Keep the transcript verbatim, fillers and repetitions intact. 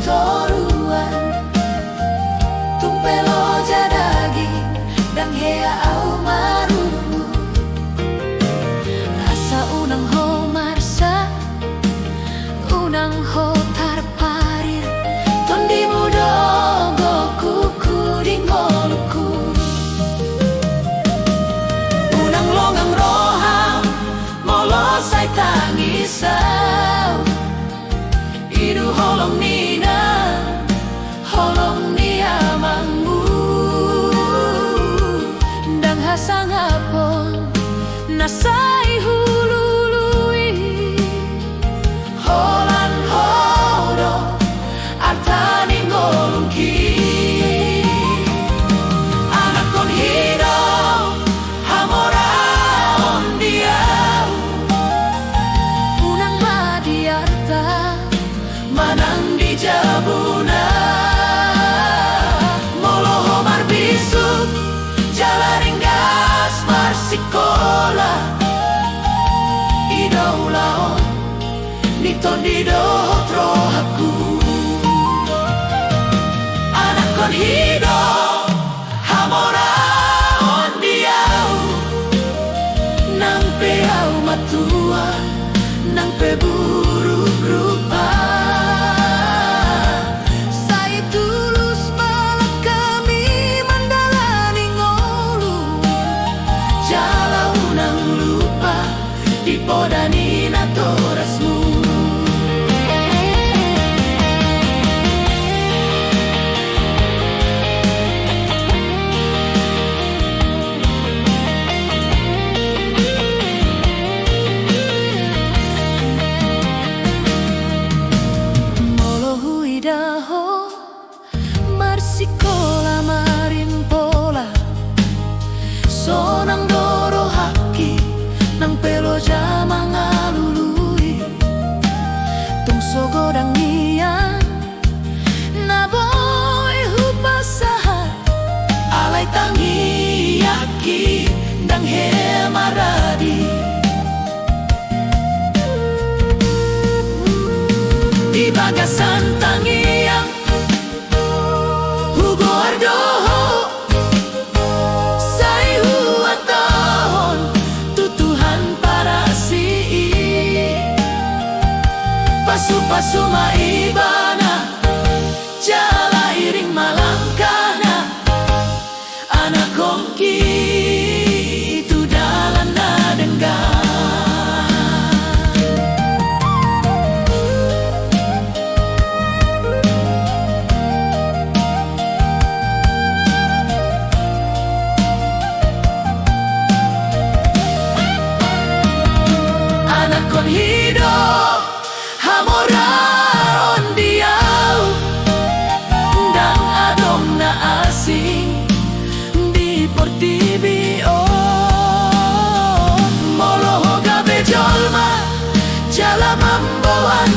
toruan. Tung pe loja daging, ndang hea au marungu. Asa unang ho marsak, unang ho tarparir. Tondimu do gokhonhu di ngolungku. Unang longang roham, molo sai tangis au. I do holong ni inang, holong ni amangmu. Ndang hasangapon na sai hulului. Holan ho do arta ni ngolungki. Anakkon hido, hamoraon di au. Unang ma di arta manang di jabuna. Molo ho marbisuk jala ringgas marsikola, i do ulaon ni tondi dohot rohangku. Anakkon hido, hamoraon di au. Nang pe au matua, nang pe buruk rupa, sai tulus ma langkami mandalani ngolu. Jala unang lupa di poda ni natorasmu. Molo huida ho marsikola marimpola, sonang do rohangki, nang pe loja mangalului. Tung so godang nian na boi hupasahat, alai tangiangki ndang hea maradi. Di bagasan tangiang hugoar do ho, sai huhatahon tu Tuhan Parasi i. Pasupasu ma Ibana, jala iring ma langkana, anakkongki, tu dalan na denggan. Anakkon hido, hamoraon di au, ndang adong na asing di portibi on. Molo ho gabe jolma jala mamboan